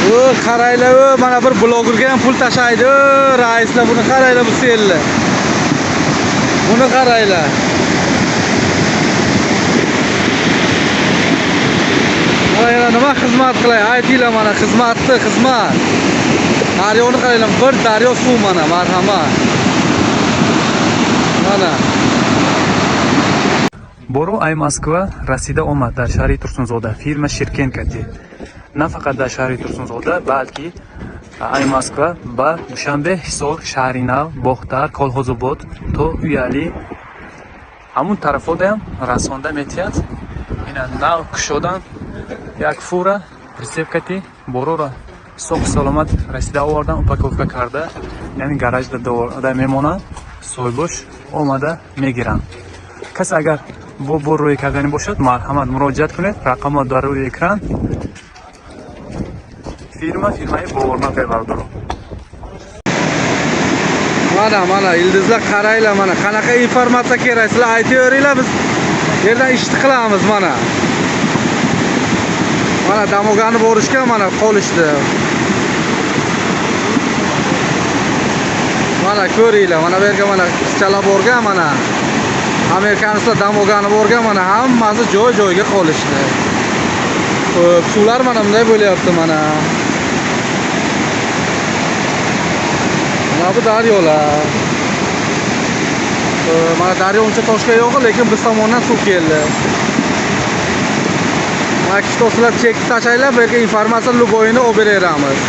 O, qaranglar, o, mana bir blogerga ham pul tashlaydi, o, raislar, buni qaranglar, bu selni. Buni qaranglar. Mana yana nima xizmat qilay, aytinglar mana xizmatni, xizmat. Daryoni qaranglar, bir daryo suv mana, marhamat. Mana. Боро ай Москва расида омад дар шаҳри Турсунзода, фирма Ширкен кати. На фақат дар шаҳри Турсунзода, балки ай Москва ба Душанбе, Ҳисор, Шаҳри Нав, Бохтар, Колхозобод то Уяли ҳамун тарафодаям расонда метиҳад. Ина нав кушодан як фура прицеп кати борора соқ саломат расида овардан, упаковка карда, яъне гаражда да мемонад, соҳибош омада мегиранд. Касе агар бо бор рӯй кардани бошад, марҳамат, муроҷиат кунед, рақамҳо дар рӯи экран. Фирма фирмаи боварнок, бародаро. Mana, mana ildizlar, qaranglar, mana qanaqa informatsiya kerak, sizlar aytaveringlar, biz yerdan ishni qilamiz mana. Mana damogani borishgan, mana qolishdi. Mana ko'ringlar, mana bu yerga mana qizchalar borgan, mana amerikanislar damogani borgan, mana hammasi joy-joyiga qolishdi. Xo'p, suvlar mana bunday bo'lyapti mana. Mana bu daryolar. Mana daryo uncha toshga yo'q, lekin biz tomondan suv keldi. Mana sizlar chekib tashlanglar, bu yerga informatsiya любойini olib beraveramiz.